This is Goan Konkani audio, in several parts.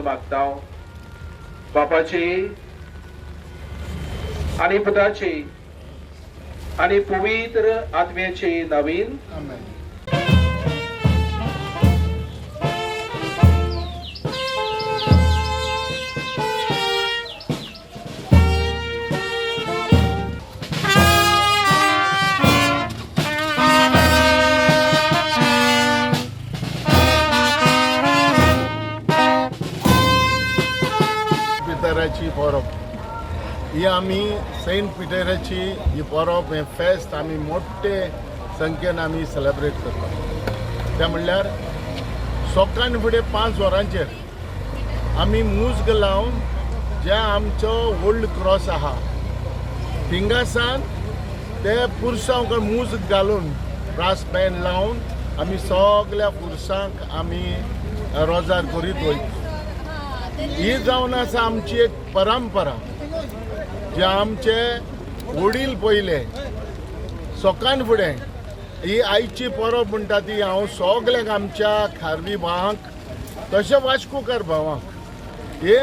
मागता, बापाची आनी पुताची आनी पवित्र आत्म्याची नवीन. आमेन. पितराची परब ही आमी सेंट पिटराची ही परब, हें फेस्त आमी मोठे संख्येन आमी सेलेब्रेट करता. तें म्हणल्यार सकाळ फुडें 5 वरांचेर आमी मुज्ग लावन जे आमचो ओल्ड क्रॉस आहा थिंगासान ते पुरसांव मुज्ग घालून, ब्रास बँड लावन आमी सगल्या पुरसांक आमी रोजार करीत वयता. ही जावन आसा आमची एक परंपरा, जे आमचे वडील पयले सकाळ फुडें. ही आयची परब म्हणटा ती हांव सगल्यांक, आमच्या खारवी भावांक तशें वास्कोकार भावांक, हे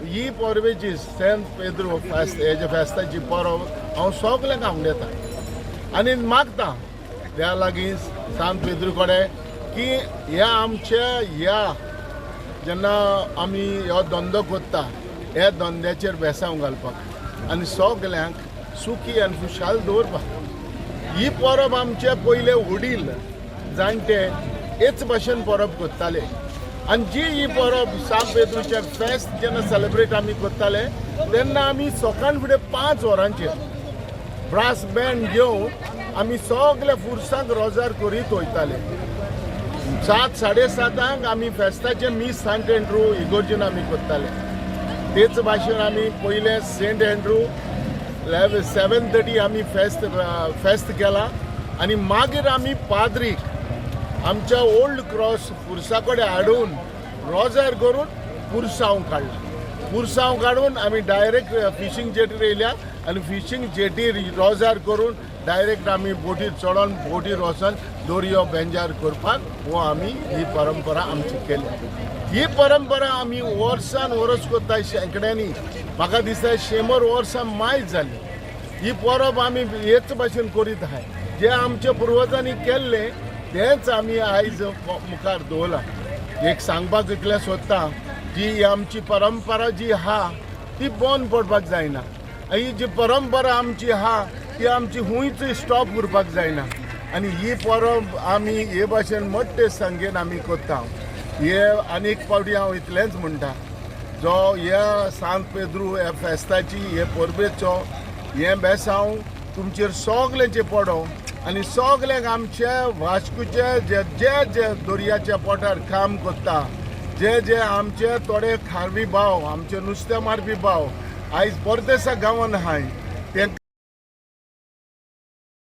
ही परबेची, सेंट पेद्रो फेस्त, हेजे फेस्ताची परब हांव सगल्यांक आवडटा आनी मागता त्या लागीं, सांत पेद्रू कडेन, की ह्या आमच्या ह्या जेन्ना आमी हो धंदो करता, ह्या धंद्याचेर बेसांव घालपाक आनी सगल्यांक सुखी आनी खुशाल दवरपाक. ही परब आमचे पयले वडील जाणटे हेच भाशेन परब करताले आनी जी ही परब सांत पेद्रूचें फेस्त जेन्ना सेलेब्रेट आमी करताले तेन्ना आमी सकाळ फुडें 5 वरांचेर ब्रास बँड घेवन आमी सगळे फुरसांक रोजार करीत वयताले. 7, 7:30 आमी फेस्ताचें मीस सांत एंड्रू इगोर्जीन आमी करताले. तेच भाशेन आमी पयलें सेंट एंड्रू 7:30 आमी फेस्त फेस्त केला आनी मागीर आमी पाद्रीक आमच्या ओल्ड क्रॉस पुरसा कडेन हाडून रोजार करून पुरसांव काडला. पुरसांव काडून आमी डायरेक्ट फिशींग जेटीर येयल्या आनी फिशींग जेटीर रोजार करून डायरेक्ट आमी बोटीर चडोन, बोटीर वचोन दोरयो बेंजार करपाक हो आमी ही परंपरा आमची केल्या. ही परंपरा आमी वर्सान वर्स करता, शेंकड्यांनी, म्हाका दिसता 100 वर्सां मायज जाली ही परब आमी हेच भाशेन करीत आहाय. जे आमच्या पुर्वजांनी केल्लें तेंच आमी आयज मुखार दवरलां. एक सांगपाक इतलें सोदता, जी ही आमची परंपरा जी आहा ती बंद पडपाक जायना. ही जी परंपरा आमची आहा ती आमची खूंयच स्टॉप उरपाक जायना आनी ही परब आमी हे भाशेन मोठे संख्येन आमी करता. हे आनी एक फावटी हांव इतलेंच म्हणटा, जो ह्या सांत पेद्रू ह्या फेस्ताची, हे परबेचो हें बेसांव तुमचेर सगल्यांचेर पडो आनी सगल्यांक आमचे वास्कोचे जे जे जे दर्याच्या पोटार काम करता, जे जे आमचे थोडे खारवी भाव, आमचे नुस्तें मारपी भाव आयज परदेसा गांवान आहाय, तेंकां